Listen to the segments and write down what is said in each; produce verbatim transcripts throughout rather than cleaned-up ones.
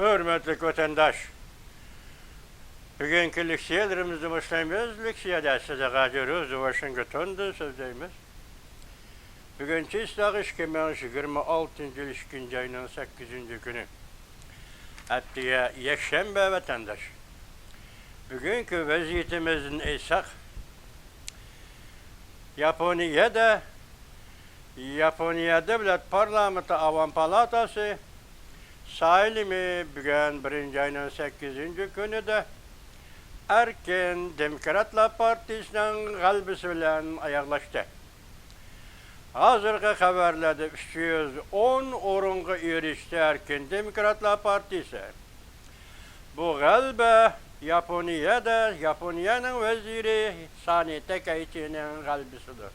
ھۆرمەتلىك ۋەتەنداش، بۈگۈنكى لېكسىيەلىرىمىزنى باشلايمىز. لېكسىيەدە سىزگە رادىيو روزى ۋاشىنگتوندىن سۆزلەيمىز. بۈگۈن چېسلاغ ئىككى مىڭ يىگىرمە ئالتىنچى يىل ئىككىنچى ئاينىڭ سەككىزىنچى كۈنى. ھەپتىگە يەكشەنبە ۋەتەنداش. بۈگۈنكى ۋەزىيىتىمىزدىن ئېيتساق، ياپونىيەدە، ياپونىيە دۆلەت پارلامېنتى ئاۋام پالاتاسى سايلىمى بۈگۈن بىرىنچى ئاينىڭ سەككىزىنچى كۈنىدە ئەركىن دېموكراتلار پارتىيىسىنىڭ غەلىبىسى بىلەن ئاياغلاشتى. ھازىرقى خەۋەرلەردە ئۈچ يۈز ئون ئورۇنغا ئېرىشتى ئەركىن دېموكراتلار پارتىيىسى. بۇ غەلىبە ياپونىيەدە ياپونىيەنىڭ ۋەزىرى سانى تەكەيچىنىڭ غەلىبىسىدۇر.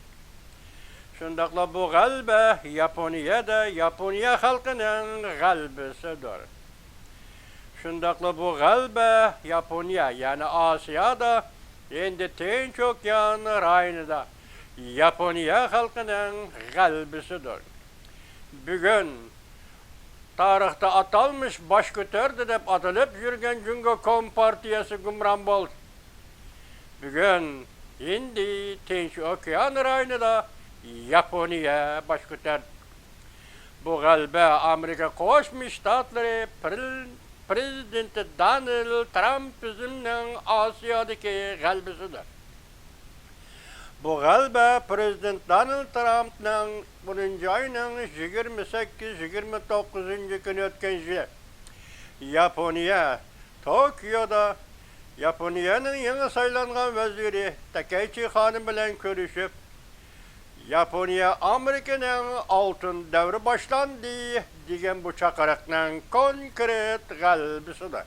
شۇنداقلا بۇ غەلىبە ياپونىيەدە ياپونىيە خەلقىنىڭ غەلىبىسىدۇر. شۇنداقلا بۇ غەلىبە ياپونىيە، يەنى ئاسىيادا، ھىندى تىنچ ئوكيان رايونىدا ياپونىيە خەلقىنىڭ غەلىبىسىدۇر. بۈگۈن تارىختا ئاتالمىش باش كۆتەردى دەپ ئاتىلىپ يۈرگەن جۇڭگو كومپارتىيەسى گۇمران بولدى. بۈگۈن ھىندى تىنچ ئوكيان رايونىدا ياپونىيە باش كۆتەردى. بۇ غەلىبە ئامېرىكا قوشما شتاتلىرى پرېل-، پرېزىدېنتى دونالد ترامپىزمنىڭ ئاسىيادىكى غەلىبىسىدۇر. بۇ غەلىبە پرېزىدېنت دونالد ترامپنىڭ بىرىنچى ئاينىڭ يىگىرمە سەككىز، يىگىرمە توققۇزىنچى كۈنى ئۆتكەن يىلى ياپونىيە توكيودا ياپونىيەنىڭ يېڭى سايلانغان ۋەزىرى تەكەيچى خانىم بىلەن كۆرۈشۈپ، ياپونىيە ئامېرىكىنىڭ ئالتۇن دەۋرى باشلاندى دېگەن بۇ چاقىرىقنىڭ كونكرېت غەلىبىسىدۇر.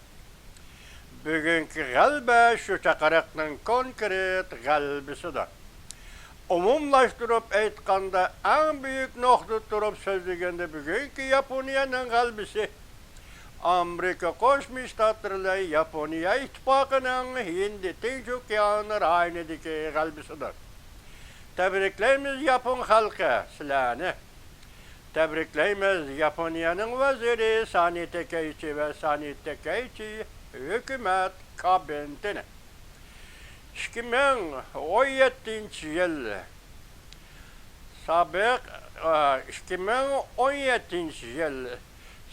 بۈگۈنكى غەلىبە شۇ چاقىرىقنىڭ كونكرېت غەلىبىسىدۇر. ئومۇملاشتۇرۇپ ئېيتقاندا، ئەڭ بۈيۈك نۇقتىدا تۇرۇپ سۆزلىگەندە، بۈگۈنكى ياپونىيەنىڭ غەلىبىسى ئامېرىكا قوشما شتاتلىرى بىلەن ياپونىيە ئىتتىپاقىنىڭ ھىندى تىنچ ئوكيان رايونىدىكى غەلىبىسىدۇر. تەبرىكلەيمىز ياپون خەلقى سىلەرنى. تەبرىكلەيمىز ياپونىيەنىڭ ۋەزىرى سانى تەكەيچى ۋە سانى تەكەيچى ھۆكۈمەت كابىنېتىنى. ئىككى مىڭ ئون يەتتىنچى يىل سابىق، ئىككى مىڭ ئون يەتتىنچى يىل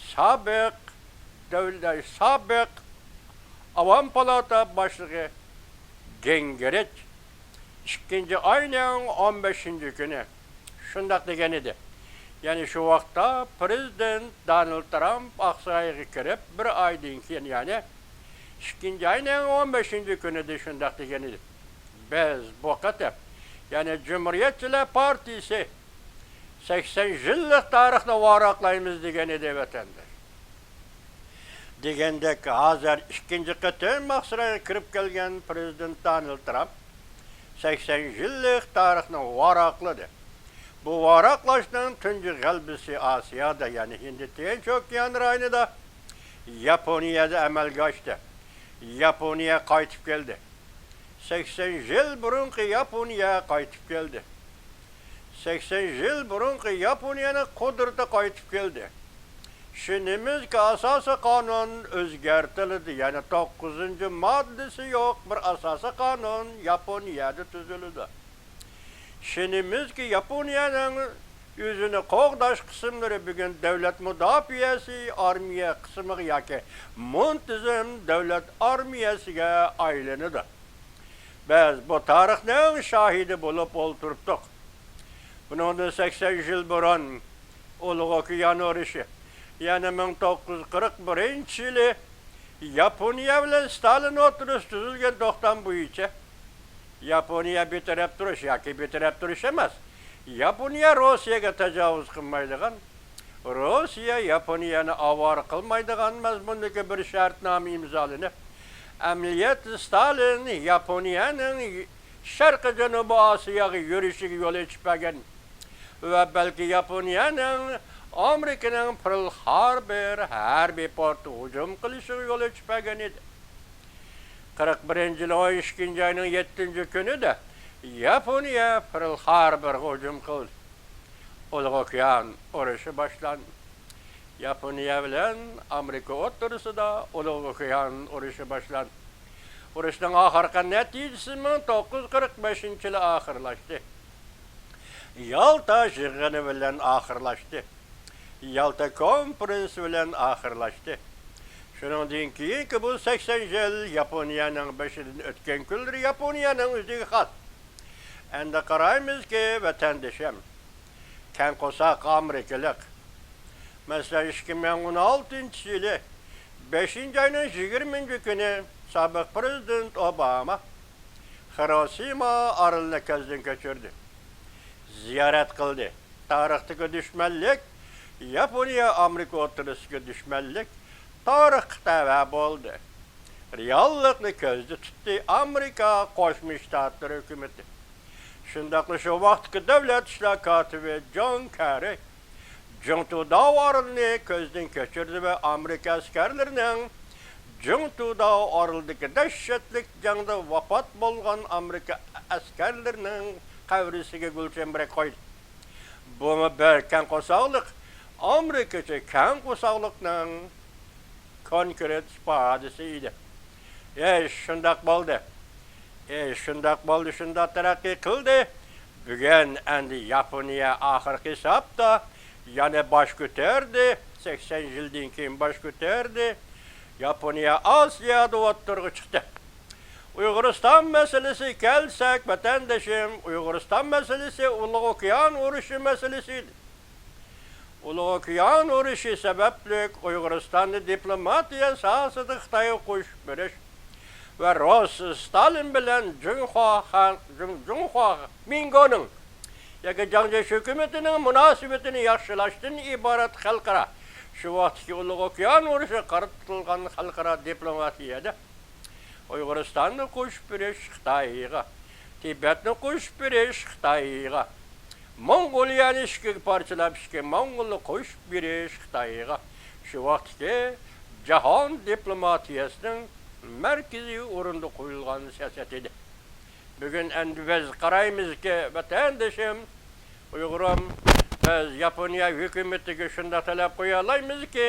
سابىق دۆلەت، سابىق ئاۋام پالاتا باشلىقى گىنگرىچ ئىككىنچى ئاينىڭ ئون بەشىنچى كۈنى شۇنداق دېگەن ئىدى. يەنى شۇ ۋاقىتتا پرېزىدېنت دونالد ترامپ ئاقسارايغا كىرىپ بىر ئايدىن كېيىن، يەنى ئىككىنچى ئاينىڭ ئون بەشىنچى كۈنىدە شۇنداق دېگەن ئىدى. بىز بۇ قېتىم، يەنى جۇمھۇرىيەتچىلەر پارتىيىسى سەكسەن يىللىق تارىخنى ۋاراقلايمىز دېگەن ئىدى ۋەتەنداش. دېگەندەك، ھازىر ئىككىنچى قېتىم ئاقسارايغا كىرىپ كەلگەن پرېزىدېنت دونالد ترامپ سەكسەن يىللىق تارىخنى ۋاراقلىدى. بۇ ۋاراقلاشنىڭ تۇنجى غەلىبىسى ئاسىيادا، يەنى ھىندى تىنچ ئوكيان رايونىدا ياپونىيەدە ئەمەلگە ئاشتى. ياپونىيە قايتىپ كەلدى. سەكسەن يىل بۇرۇنقى ياپونىيە قايتىپ كەلدى. سەكسەن يىل بۇرۇنقى ياپونىيەنىڭ قۇدرىتى قايتىپ كەلدى. ئىشىنىمىزكى، ئاساسىي قانۇن ئۆزگەرتىلدى، يەنى توققۇزىنچى ماددىسى يوق بىر ئاساسىي قانۇن ياپونىيەدە تۈزۈلىدۇ. ئىشىنىمىزكى، ياپونىيەنىڭ ئۆزىنى قوغداش قىسىملىرى بۈگۈن دۆلەت مۇداپىئەسى ئارمىيە قىسمىغا ياكى مۇنتىزىم دۆلەت ئارمىيەسىگە ئايلىنىدۇ. بىز بۇ تارىخنىڭ شاھىدى بولۇپ ئولتۇرۇپتۇق. بۇنىڭدىن سەكسەن يىل بۇرۇن ئۇلۇغ ئوكيان ئۇرۇشى، يەنى مىڭ توققۇز يۈز قىرىق بىرىنچى يىلى ياپونىيە بىلەن ستالىن ئوتتۇرىسىدا تۈزۈلگەن توختام بويىچە ياپونىيە بىتەرەپ تۇرۇش ياكى بىتەرەپ تۇرۇش ئەمەس، ياپونىيە روسىيەگە تاجاۋۇز قىلمايدىغان، روسىيە ياپونىيەنى ئاۋارە قىلمايدىغان مەزمۇندىكى بىر شەرتنامە ئىمزالىنىپ، ئەمەلىيەتتە ستالىن ياپونىيەنىڭ شەرقىي جەنۇبىي ئاسىياغا يۈرۈشىگە يول ئېچىپ بەرگەن ۋە بەلكى ياپونىيەنىڭ ئامېرىكىنىڭ پېرل ھاربور ھەربىي پورتىغا ھۇجۇم قىلىشىغا يول ئېچىپ بەرگەن ئىدى. قىرىق بىرىنچى يىلى ئون ئىككىنچى ئاينىڭ يەتتىنچى كۈنىدە ياپونىيە پېرل ھاربورغا ھۇجۇم قىلدى. ئۇلۇغ ئوكيان ئۇرۇشى باشلاندى. ياپونىيە بىلەن ئامېرىكا ئوتتۇرىسىدا ئۇلۇغ ئوكيان ئۇرۇشى باشلاندى. ئۇرۇشنىڭ ئاخىرقى نەتىجىسى مىڭ توققۇز يۈز قىرىق بەشىنچى يىلى ئاخىرلاشتى. يالتا يىغىنى بىلەن ئاخىرلاشتى. يالتا كونفېرېنسى بىلەن ئاخىرلاشتى. شۇنىڭدىن كېيىنكى بۇ سەكسەن يىل ياپونىيەنىڭ بېشىدىن ئۆتكەن كۈنلىرى ياپونىيەنىڭ ئۆزىگە خاس. ئەمدى قارايمىزكى، ۋەتەندىشىم، كەڭ قورساق ئامېرىكىلىق. مەسىلەن، ئىككى مىڭ ئون ئالتىنچى يىلى بەشىنچى ئاينىڭ يىگىرمىنچى كۈنى سابىق پىرېزىدېنت ئوباما خىروشىما ئارىلىنى كۆزدىن كەچۈردى. زىيارەت قىلدى. تارىختىكى دۈشمەنلىك، ياپونىيە ئامېرىكا ئوتتۇرىسىدىكى دۈشمەنلىك تارىخقا تەۋە بولدى. رېئاللىقنى كۆزدە تۇتتى ئامېرىكا قوشما شتاتلىرى ھۆكۈمىتى. شۇنداقلا شۇ ۋاقىتتىكى دۆلەت ئىشلار كاتىپى جون كېررى جۇڭتۇداۋ ئارىلىنى كۆزدىن كەچۈردى ۋە ئامېرىكا ئەسكەرلىرىنىڭ جۇڭتۇداۋ ئارىلىدىكى دەھشەتلىك جەڭدە ۋاپات بولغان ئامېرىكا ئەسكەرلىرىنىڭ قەبرىسىگە گۈل چەمبىرەك قويدى. بۇمۇ بىر كەڭ قورساقلىق، ئامېرىكىچە كەڭ قورساقلىقنىڭ كونكرېت ئىپادىسى ئىدى. ئىش شۇنداق بولدى. ئىش شۇنداق بولدى، شۇنداق تەرەققىي قىلدى. بۈگۈن ئەمدى ياپونىيە ئاخىرقى ھېسابتا يەنە باش كۆتەردى. سەكسەن يىلدىن كېيىن باش كۆتەردى. ياپونىيە ئاسىيادا ئوتتۇرىغا چىقتى. ئۇيغۇرىستان مەسىلىسىگە كەلسەك، ۋەتەندىشىم، ئۇيغۇرىستان مەسىلىسى ئۇلۇغ ئوكيان ئۇرۇشى مەسىلىسى ئىدى. ئۇلۇغ ئوكيان ئۇرۇشى سەۋەبلىك ئۇيغۇرىستاننى دىپلوماتىيە ساھەسىدە خىتايغا قوشۇپ بېرىش ۋە روس ستالىن بىلەن جۇڭخۇا خان، جۇڭ، جۇڭخۇا مىنگونىڭ ياكى جاڭ جيېشى ھۆكۈمىتىنىڭ مۇناسىۋىتىنى ياخشىلاشتىن ئىبارەت خەلقئارا، شۇ ۋاقىتتىكى ئۇلۇغ ئوكيان ئۇرۇشىغا قارىتىلغان خەلقئارا دىپلوماتىيەدە ئۇيغۇرىستاننى قوشۇپ بېرىش خىتايغا، تىبەتنى قوشۇپ بېرىش خىتايغا، موڭغۇلىيەنى ئىككىگە پارچىلاپ، ئىككى موڭغۇلنى قوشۇپ بېرىش خىتايغا، شۇ ۋاقىتتىكى جاھان دىپلوماتىيەسىنىڭ مەركىزىي ئورۇندا قويۇلغان سىياسەت ئىدى. بۈگۈن ئەمدى بىز قارايمىزكى، ۋەتەندىشىم، ئۇيغۇرۇم، بىز ياپونىيە ھۆكۈمىتىگە شۇنداق تەلەپ قويالايمىزكى،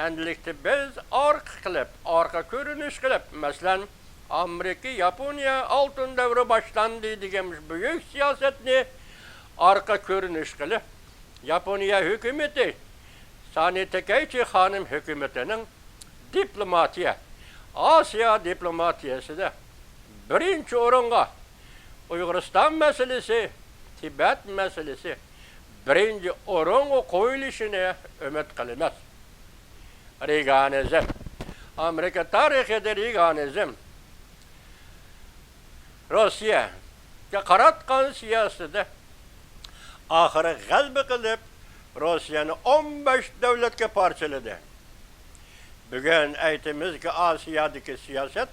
ئەمدىلىكتە بىز ئارقا قىلىپ، ئارقا كۆرۈنۈش قىلىپ، مەسىلەن، ئامېرىكا، ياپونىيە ئالتۇن دەۋرى باشلاندى دېگەن مۇشۇ بۈيۈك سىياسەتنى ئارقا كۆرۈنۈش قىلىپ، ياپونىيە ھۆكۈمىتى، سانى تەكەيچى خانىم ھۆكۈمىتىنىڭ دىپلوماتىيە، ئاسىيا دىپلوماتىيەسىدە بىرىنچى ئورۇنغا ئۇيغۇرىستان مەسىلىسى، تىبەت مەسىلىسى بىرىنچى ئورۇنغا قويۇلۇشىنى ئۈمىد قىلىمىز. رېگانىزم. ئامېرىكا تارىخىدا رېگانىزم روسىيەگە قاراتقان سىياسىتىدە ئاخىرى غەلىبە قىلىپ، روسىيەنى ئون بەش دۆلەتكە پارچىلىدى. بۈگۈن ئېيتىمىزكى، ئاسىيادىكى سىياسەت،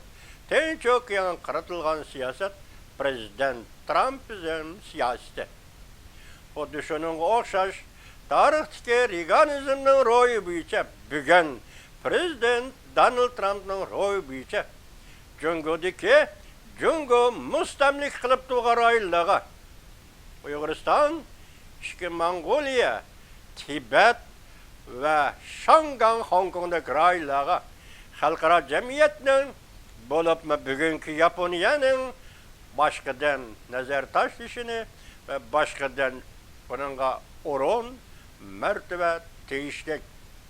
تىنچ ئوكيانغا قارىتىلغان سىياسەت، پىرېزىدېنت ترامپىزم سىياسىتى. خۇددى شۇنىڭغا ئوخشاش، تارىختىكى رېگانىزمنىڭ روھى بويىچە بۈگۈن پىرېزىدېنت دونالد ترامپنىڭ روھى بويىچە جۇڭگودىكى، جۇڭگو مۇستەملىكە قىلىپ تۇرغان رايونلارغا، ئۇيغۇرىستان، ئىچكى موڭغۇلىيە، تىبەت ۋە شياڭگاڭ، خوڭكوڭدەك رايونلارغا خەلقئارا جەمئىيەتنىڭ، بولۇپمۇ بۈگۈنكى ياپونىيەنىڭ باشقىدىن نەزەر تاشلىشىنى ۋە باشقىدىن بۇنىڭغا ئورۇن، مەرتىۋە، تېگىشلىك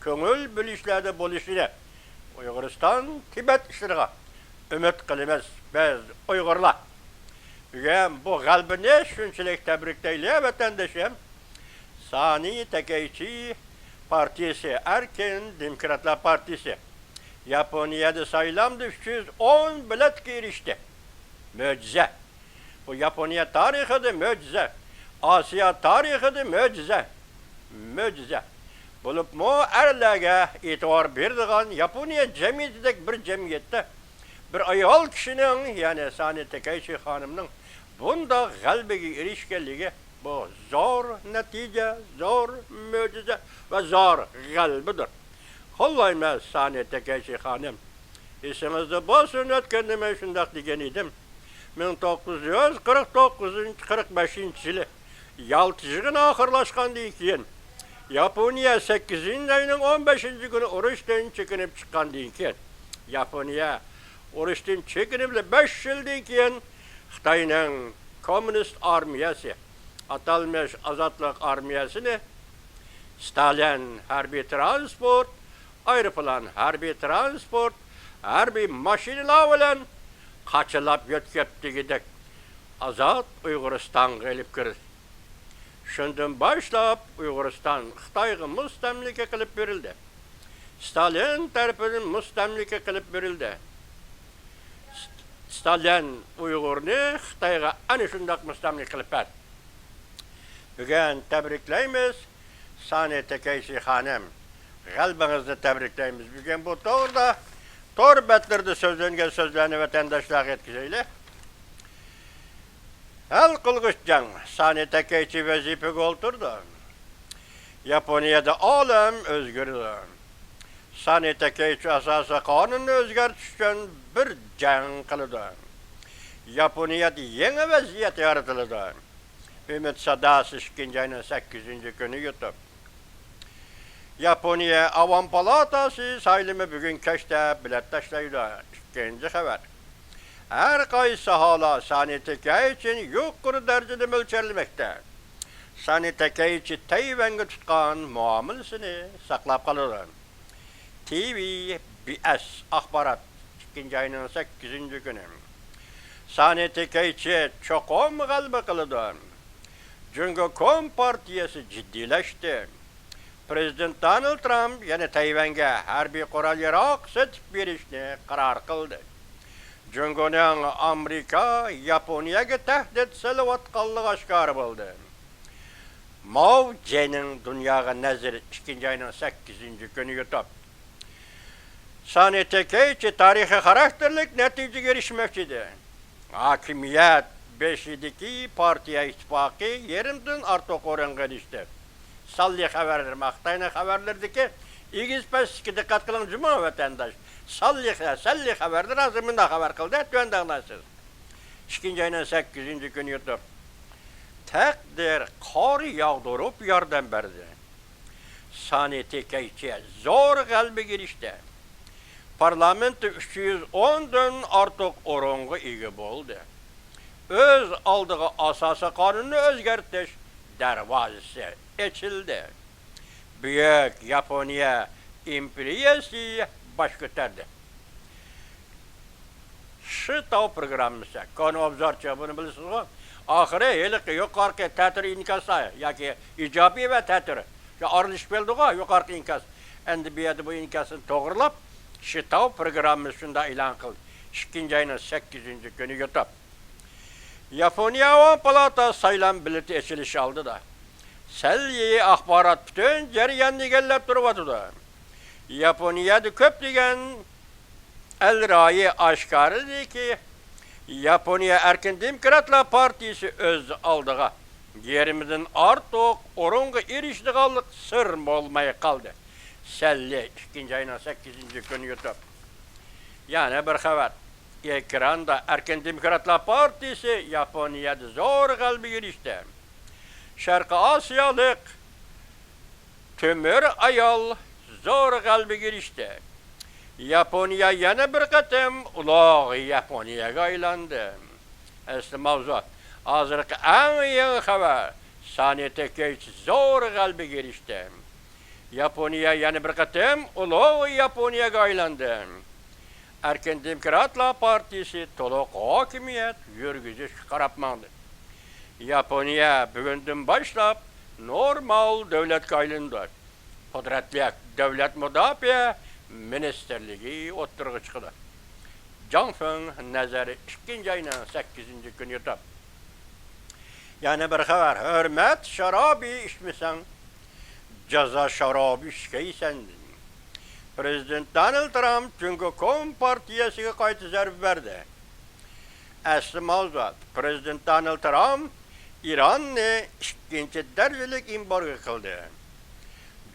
كۆڭۈل بۆلۈشلەردە بولۇشىنى ئۇيغۇرىستان تىبەت ئىشلىرىغا ئۈمىد قىلىمىز بىز ئۇيغۇرلار. بۈگۈن بۇ غەلىبىنى شۇنچىلىك تەبرىكلەيلى، ۋەتەندىشىم. سانى تەكەيچى پارتىيىسى، ئەركىن دېموكراتلار پارتىيىسى ياپونىيەدە سايلامدا ئۈچ يۈز ئون بېلەتكە ئېرىشتى. مۆجىزە. بۇ ياپونىيە تارىخىدا مۆجىزە. ئاسىيا تارىخىدا مۆجىزە. مۆجىزە. بولۇپمۇ ئەرلەرگە ئېتىبار بېرىدىغان ياپونىيە جەمئىيىتىدەك بىر جەمئىيەتتە بىر ئايال كىشىنىڭ، يەنى سانى تەكەيچى خانىمنىڭ بۇنداق غەلىبىگە ئېرىشكەنلىكى، بۇ زور نەتىجە، زور مۆجىزە ۋە زور غەلىبىدۇر. قوللايمەن سانى تەكەيچى خانىم. ئېسىڭىزدە بولسۇن، ئۆتكەندە مەن شۇنداق دېگەن ئىدىم. مىڭ توققۇز يۈز قىرىق توققۇزىنچى، قىرىق بەشىنچى يىلى يالتا يىغىنى ئاخىرلاشقاندىن كېيىن، ياپونىيە سەككىزىنچى ئاينىڭ ئون بەشىنچى كۈنى ئۇرۇشتىن چېكىنىپ چىققاندىن كېيىن، ياپونىيە ئۇرۇشتىن چېكىنىپ بەش يىلدىن كېيىن خىتاينىڭ كوممۇنىست ئارمىيەسى، ئاتالمىش ئازادلىق ئارمىيەسىنى ستالىن ھەربىي ترانسپورت، ئايروپىلان ھەربىي ترانسپورت، ھەربىي ماشىنىلار بىلەن قاچىلاپ يۆتكەپ دېگۈدەك ئازاد ئۇيغۇرىستانغا ئېلىپ كىردى. شۇندىن باشلاپ ئۇيغۇرىستان خىتايغا مۇستەملىكە قىلىپ بېرىلدى. ستالىن تەرىپىدىن مۇستەملىكە قىلىپ بېرىلدى. ستالىن ئۇيغۇرنى خىتايغا ئەنە شۇنداق مۇستەملىكە قىلىپ بەردى. بۈگۈن تەبرىكلەيمىز، سانى تېكەيچى خانىم. غەلىبىڭىزنى تەبرىكلەيمىز. بۈگۈن بۇ توغرىدا تور بەتلىرىدە سۆزلەنگەن سۆزلەرنى ۋەتەنداشلارغا يەتكۈزەيلى. ھەل قىلغۇچ جەڭ. سانى تېكەيچى ۋەزىپىگە ئولتۇرىدۇ. ياپونىيەدە ئالەم ئۆزگىرىدۇ. سانى تېكەيچى ئاساسىي قانۇننى ئۆزگەرتىش ئۈچۈن بىر جەڭ قىلىدۇ. ياپونىيەدە يېڭى ۋەزىيەت يارىتىلىدۇ. ئۈمىد ساداسى، ئىككىنچى ئاينىڭ سەككىزىنچى كۈنى يۇتۇپ. ياپونىيە ئاۋام پالاتاسى سايلىمى بۈگۈن كەچتە بېلەت تاشلايدۇ. ئىككىنچى خەۋەر. ھەر قايسى ساھەلەر سانى تېكەيچىنى يۇقىرى دەرىجىدە مۆلچەرلىمەكتە. سانى تېكەيچى تەيۋەنگە تۇتقان مۇئامىلىسىنى ساقلاپ قالىدۇ. تى ۋى بى ئېس ئاخبارات، ئىككىنچى ئاينىڭ سەككىزىنچى كۈنى. سانى تېكەيچى چوقۇم غەلىبە قىلىدۇ. جۇڭگو كومپارتىيەسى جىددىيلەشتى. پرېزىدېنت دونالد ترامپ يەنە تەيۋەنگە ھەربىي قورال-ياراغ سېتىپ بېرىشنى قارار قىلدى. جۇڭگونىڭ ئامېرىكا، ياپونىيەگە تەھدىت سېلىۋاتقانلىقى ئاشكارا بولدى. ماۋ جېنىڭ دۇنياغا نەزىرى، ئىككىنچى ئاينىڭ سەككىزىنچى كۈنى يۇتۇپ. سانى تېكەيچى تارىخىي خاراكتېرلىك نەتىجىگە ئېرىشمەكچى ئىدى. ھاكىمىيەت بېشىدىكى پارتىيە ئىتتىپاقى يېرىمدىن ئارتۇق ئورۇنغا ئېرىشتى. سانلىق خەۋەرلىرى، ما خىتاينىڭ خەۋەرلىرىدىكى ئېگىز-پەسلىككە دىققەت قىلىڭ جۇمۇ ۋەتەنداش. سانلىق، سانلىق خەۋەرلىرى ھازىر مۇنداق خەۋەر قىلدى، تۆۋەندە ئاڭلايسىز. ئىككىنچى ئاينىڭ سەككىزىنچى كۈنى يۇتۇپ. تەقدىر قار ياغدۇرۇپ ياردەم بەردى. سانى تېكەيچى زور غەلىبىگە ئېرىشتى. پارلامېنتتا ئۈچ يۈز ئوندىن ئارتۇق ئورۇنغا ئىگە بولدى. ئۆز ئالدىغا ئاساسىي قانۇننى ئۆزگەرتىش دەرۋازىسى ئېچىلدى. بۈيۈك ياپونىيە ئىمپېرىيەسى باش كۆتەردى. شىتاۋ پروگراممىسى، كونا ئوبزورچى، بۇنى بىلىسىزغۇ؟ ئاخىرى ھېلىقى يۇقىرىقى تەتۈر ئىنكاسلار ياكى ئىجابىي ۋە تەتۈر، شۇ ئارىلىشىپ كەلدىغۇ يۇقىرىقى ئىنكاس. ئەمدى بۇ يەردە بۇ ئىنكاسنى توغرىلاپ، شىتاۋ پروگراممىسى شۇنداق ئېلان قىلدى. ئىككىنچى ئاينىڭ سەككىزىنچى كۈنى يۇتۇپ. ياپونىيە ئاۋام پالاتا سايلام بېلىتى ئېچىلىش ئالدىدا. سەنلى ئاخبارات پۈتۈن جەرياننى ئىگىلەپ تۇرۇۋاتىدۇ. ياپونىيەدە كۆپلىگەن ئەل رايى ئاشكارىلىدىكى، ياپونىيە ئەركىن دېموكراتلار پارتىيىسى ئۆز ئالدىغا يېرىمدىن ئارتۇق ئورۇنغا ئېرىشىدىغانلىق سىر بولماي قالدى. سەنلى ئىككىنچى ئاينىڭ سەككىزىنچى كۈنى يۇتۇپ. يەنە بىر خەۋەر. ئېكراندا ئەركىن دېموكراتلار پارتىيىسى ياپونىيەدە زور غەلىبىگە ئېرىشتى. شەرقىي ئاسىيالىق تۆمۈر ئايال زور غەلىبىگە ئېرىشتى. ياپونىيە يەنە بىر قېتىم ئۇلۇغ ياپونىيەگە ئايلاندى. ئەسلى ماۋزۇ، ھازىرقى ئەڭ يېڭى خەۋەر، سانى تېكەيچى زور غەلىبىگە ئېرىشتى. ياپونىيە يەنە بىر قېتىم ئۇلۇغ ياپونىيەگە ئايلاندى. ئەركىن دېموكراتلار پارتىيىسى تولۇق ھاكىمىيەت يۈرگۈزۈشكە قاراپ ماڭدى. ياپونىيە بۈگۈندىن باشلاپ نورمال دۆلەتكە ئايلىنىدۇ. قۇدرەتلىك دۆلەت مۇداپىئە مىنىستىرلىكى ئوتتۇرىغا چىقىدۇ. جاڭ فېڭ نەزەر، ئىككىنچى ئاينىڭ سەككىزىنچى كۈنى يۇتۇپ. يەنە بىر خەۋەر، ھۆرمەت شارابى ئىچمىسەڭ، جازا شارابى ئىچكەيسەن. پرېزىدېنت دونالد ترامپ جۇڭگو كومپارتىيەسىگە قايتا زەربە بەردى. ئەسلى ماۋزۇ، پرېزىدېنت دونالد ترامپ ئىراننى ئىككىنچى دەرىجىلىك ئېمبارگو قىلدى.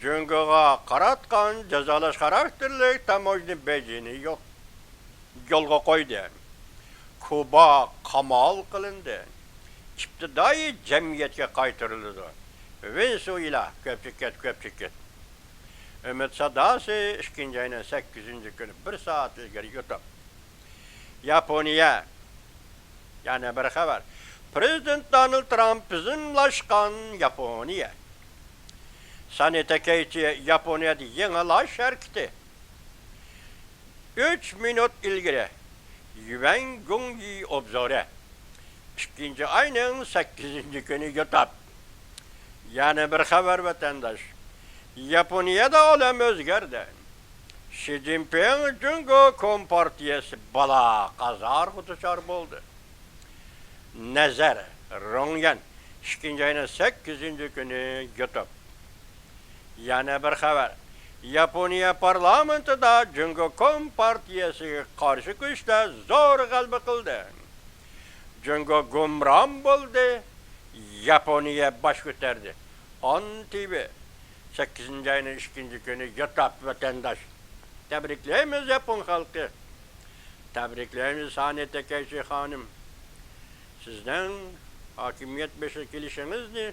جۇڭگوغا قاراتقان جازالاش خاراكتېرلىك تاموژنا بېجىنى يوق، يولغا قويدى. كۇبا قامال قىلىندى. ئىپتىدائىي جەمئىيەتكە قايتۇرۇلىدۇ. ۋېنېسۇېلا، كۆپ چېكىت، كۆپ چېكىت. ئۈمىد ساداسى، ئىككىنچى ئاينىڭ سەككىزىنچى كۈنى بىر سائەت ئىلگىرى يۇتۇپ. ياپونىيە، يەنە بىر خەۋەر. پرېزىدېنت دونالد ترامپ بېزىملاشقان ياپونىيە. سانى تەكەيچى ياپونىيەدە يېڭىلاش ھەرىكىتى. ئۈچ مىنۇت ئىلگىرى، يۈەن گۇڭيى ئوبزورى. ئىككىنچى ئاينىڭ سەككىزىنچى كۈنى يۇتۇپ. يەنە بىر خەۋەر، ۋەتەنداش. ياپونىيەدە ئالەم ئۆزگەردى. شى جىنپىڭ جۇڭگو كومپارتىيەسى بالا قازارغا دۇچار بولدى. نەزەر، رۇڭيەن، ئىككىنچى ئاينىڭ سەككىزىنچى كۈنى يۇتۇپ. يەنە بىر خەۋەر. ياپونىيە پارلامېنتىدا جۇڭگو كومپارتىيەسىگە قارشى كۈچلەر زور غەلىبە قىلدى. جۇڭگو گۇمران بولدى. ياپونىيە باش كۆتەردى. ئان تى ۋى، سەككىزىنچى ئاينىڭ ئىككىنچى كۈنى يۇتۇپ، ۋەتەنداش. تەبرىكلەيمىز ياپون خەلقى. تەبرىكلەيمىز سانى تەكەيچى خانىم. سىزنىڭ ھاكىمىيەت بېشىغا كېلىشىڭىزنى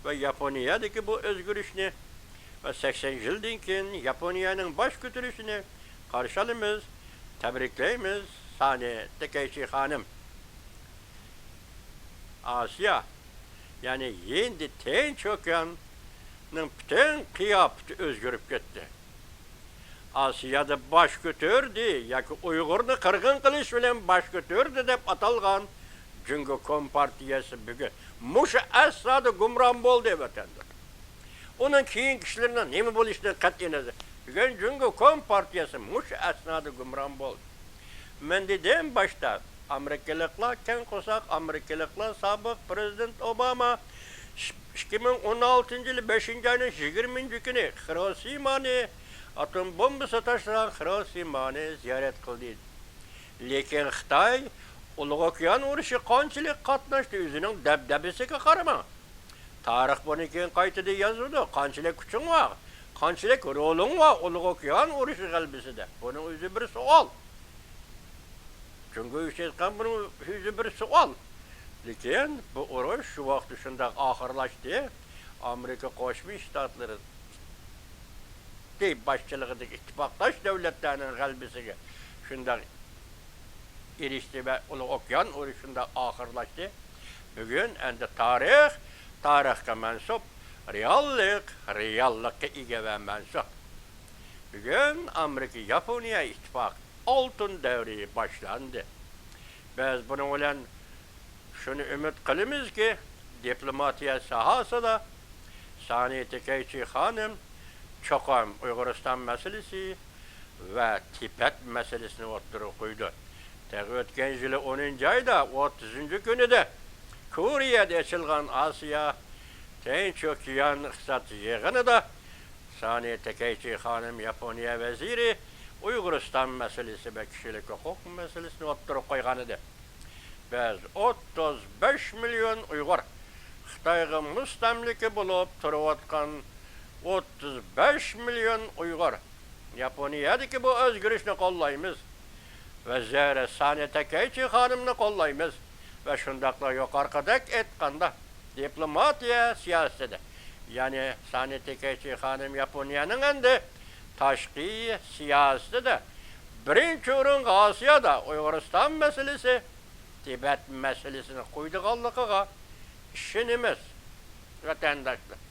ۋە ياپونىيەدىكى بۇ ئۆزگىرىشنى ۋە سەكسەن يىلدىن كېيىن ياپونىيەنىڭ باش كۆتۈرۈشىنى قارشى ئالىمىز، تەبرىكلەيمىز سانى تەكەيچى خانىم. ئاسىيا، يەنى ھىندى تىنچ ئوكياننىڭ پۈتۈن قىياپىتى ئۆزگىرىپ كەتتى. ئاسىيادا باش كۆتۈردى ياكى ئۇيغۇرنى قىرغىن قىلىش بىلەن باش كۆتۈردى دەپ ئاتالغان جۇڭگو كومپارتىيەسى بۈگۈن مۇشۇ ئەسنادا گۇمران بولدى، ۋەتەنداش. ئۇنىڭ كېيىنكى ئىشلىرىنىڭ نېمە بولۇشىدىن قەتئىينەزەر، بۈگۈن جۇڭگو كومپارتىيەسى مۇشۇ ئەسنادا گۇمران بولدى. مەن دېدىم باشتا، ئامېرىكىلىقلار كەڭ قورساق، ئامېرىكىلىقلار، سابىق پرېزىدېنت ئوباما ئىككى مىڭ ئون ئالتىنچى يىلى بەشىنچى ئاينىڭ يىگىرمىنچى كۈنى خىروشىمانى، ئاتوم بومبىسى تاشلىغان خىروشىمانى زىيارەت قىلدى. لېكىن خىتاي ئۇلۇغ ئوكيان ئۇرۇشى قانچىلىك قاتناشتى، ئۆزىنىڭ دەبدەبىسىگە قارىماڭ. تارىخ بۇنى كېيىن قايتىدىن يازىدۇ. قانچىلىك كۈچۈڭ بار، قانچىلىك رولۇڭ بار ئۇلۇغ ئوكيان ئۇرۇشى غەلىبىسىدە؟ بۇنىڭ ئۆزى بىر سوئال. جۇڭگو ئۈچۈن ئېيتقان بۇنىڭ ئۆزى بىر سوئال. لېكىن بۇ ئۇرۇش شۇ ۋاقىتتا شۇنداق ئاخىرلاشتى. ئامېرىكا قوشما شتاتلىرى باشچىلىقىدىكى ئىتتىپاقداش دۆلەتلەرنىڭ غەلىبىسىگە شۇنداق ئېرىشتى ۋە ئۇلۇغ ئوكيان ئۇرۇشى شۇنداق ئاخىرلاشتى. بۈگۈن ئەمدى تارىخ، تارىخقا مەنسۇپ، رېئاللىق، رېئاللىققا ئىگە ۋە مەنسۇپ. بۈگۈن ئامېرىكا ياپونىيە ئىتتىپاقى ئالتۇن دەۋرى باشلاندى. بىز بۇنىڭ بىلەن شۇنى ئۈمىد قىلىمىزكى، دىپلوماتىيە ساھەسىدە سانى تېكەيچى خانىم چوقۇم ئۇيغۇرىستان مەسىلىسى ۋە تىبەت مەسىلىسىنى ئوتتۇرىغا قويىدۇ. تېخى ئۆتكەن يىلى ئونىنچى ئايدا ئوتتۇزىنچى كۈنىدە كورېيەدە ئېچىلغان ئاسىيا تىنچ ئوكيان ئىقتىساد يىغىنىدا سانى تېكەيچى خانىم ياپونىيە ۋەزىرى ئۇيغۇرىستان مەسىلىسى ۋە كىشىلىك ھوقۇق مەسىلىسىنى ئوتتۇرىغا قويغانىدى. بىز ئوتتۇز بەش مىليون ئۇيغۇر، خىتايغا مۇستەملىكە بولۇپ تۇرۇۋاتقان ئوتتۇز بەش مىليون ئۇيغۇر ياپونىيەدىكى بۇ ئۆزگىرىشنى قوللايمىز. ۋەزىر سانى تەكەيچى خانىمنى قوللايمىز. ۋە شۇنداقلا يۇقىرىقىدەك ئېيتقاندا، دىپلوماتىيە سىياسىتىدە، يەنى سانى تېكەيچى خانىم ياپونىيەنىڭ ئەمدى تاشقى سىياسىتىدە بىرىنچى ئورۇنغا ئاسىيادا ئۇيغۇرىستان مەسىلىسى، تىبەت مەسىلىسىنى قويىدىغانلىقىغا ئىشىنىمىز، ۋەتەنداشلار.